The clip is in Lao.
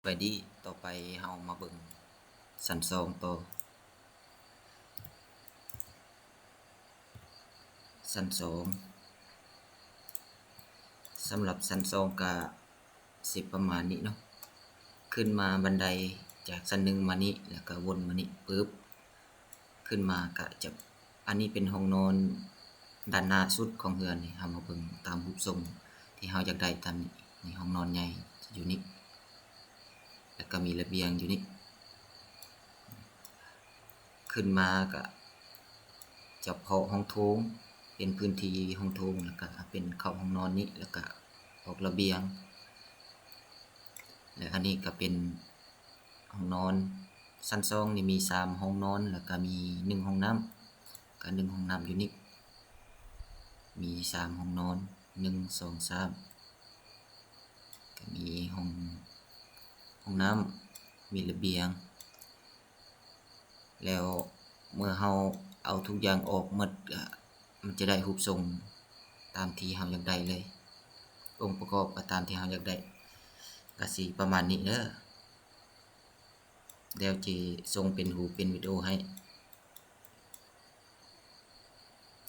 ສະບາຍດີ, ຕໍ່ໄປເຮົາມາເບິ່ງຊັ້ນສອງຕໍ່. ຊັ້ນສອງ, ສຳລັບຊັ້ນສອງກະຊິປະມານນີ້ເນາະ, ຂຶ້ນມາບັນໄດຈາກຊັ້ນໜຶ່ງມານີ້ ແລ້ວກະວົນມານີ້ປຶບ ຂຶ້ນມາກະຈະ ອັນນີ້ເປັນຫ້ອງນອນດ້ານໜ້າສຸດຂອງເຮືອນນີ້. ເຮົາມາເບິ່ງຕາມຮູບຊົງທີ່ເຮົາຢາກໄດ້ຕາມນີ້. ນີ້ຫ້ອງນອນໃຫຍ່ຢູ່ນີ້ ແລ້ວກະມີລະບຽງຢູ່ນີ້. ຂຶ້ນມາກະຈະເພາະຫ້ອງໂຖງ, ເປັນພື້ນທີ່ຫ້ອງໂຖງ ແລ້ວກະເປັນເຂົ້າຫ້ອງນອນນີ້ ແລ້ວກະອອກລະບຽງ. ແລະ ອັນນີ້ກະເປັນ ຫ້ອງນອນ. ຊັ້ນສອງນີ້ມີສາມຫ້ອງນອນ ແລ້ວກະມີໜຶ່ງຫ້ອງນ້ຳ ກະໜຶ່ງຫ້ອງນ້ຳຢູ່ນີ້. ມີສາມຫ້ອງນອນ ໜຶ່ງ ສອງ ສາມ ກະມີຫ້ອງ ຫ້ອງນ້ຳ ມີລະບຽງ. ແລ້ວເມື່ອເຮົາເອົາທຸກຢ່າງອອກໝົດ ກະມັນຈະໄດ້ຮູບຊົງຕາມທີ່ເຮົາຢາກໄດ້ເລີຍ, ອົງປະກອບກະຕາມທີ່ເຮົາຢາກໄດ້. ກະຊິປະມານນີ້ເດີ. ແລ້ວຊິສົ່ງເປັນຮູບເປັນວິດີໂອໃຫ້.